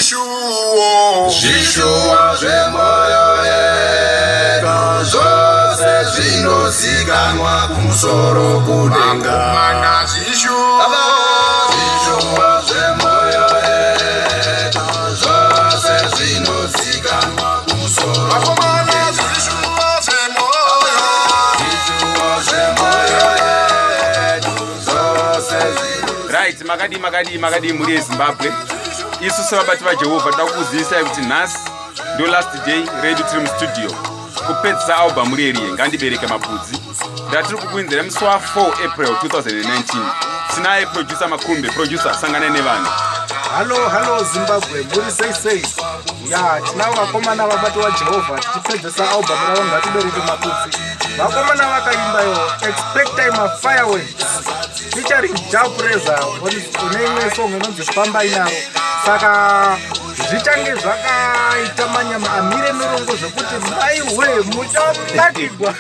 Zvishuwo Zvishuwo zvemoyo yedu zvose zvinozikanwa kumusoro kudenga. Vakomana, zvishuwo. Zvishuwo zvemoyo yedu zvose zvinozikanwa kumusoro. Vakomana, zvishuwo zvemoyo. Zvishuwo zvemoyo yedu zvose zvino Right, makadii, makadii, makadii, mhuri yeZimbabwe? Isu sevabati vaJehovha toda kukuzivisai kuti nhasi ndo last day redu tiri mustudio kupedzisa album reriye "Ngandibereke Mapudzi" ratiri kukuinzira musi wa4 April 2019. Tinaye producer Makumbe. Producer, sanganai nevanhu. Hallo, hallo Zimbabwe, muri sei sei? Ya, tinavo vakomana vabati waJehovha tichipedzesa album ravo "Ngatibereke Mapudzi". Vakomana vakaimbayo, expectai mafireworks featuring Jah Prayzah une imwe song inonzi "Fambai Naro". Saka zvichange zvakaita manyama amire norongo zvekuti maiwe, muchanakigwa.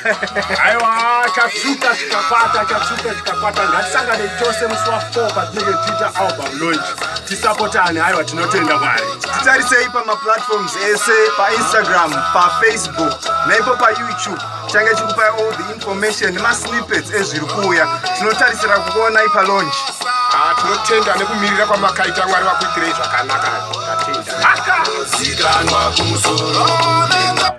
Aiwa, chatsvuka chikakwata, chatsvuka chikakwata. Ngatisangane chose musi wa4 patinenge tichiita album launch, tisapotane. Aiwa, tinotenda Mwari. Titarisei pamaplatforms ese, paInstagram, paFacebook naipo paYouTube. Change chikupai all the information nemasnippets ezviri kuuya. Tinotarisira kukuonai palaunch. Ah, tinotenda nekumirira kwamakaita. Mwari vakuitirei zvakanaka, tatenda. Zikanwa kumusoro kudenga.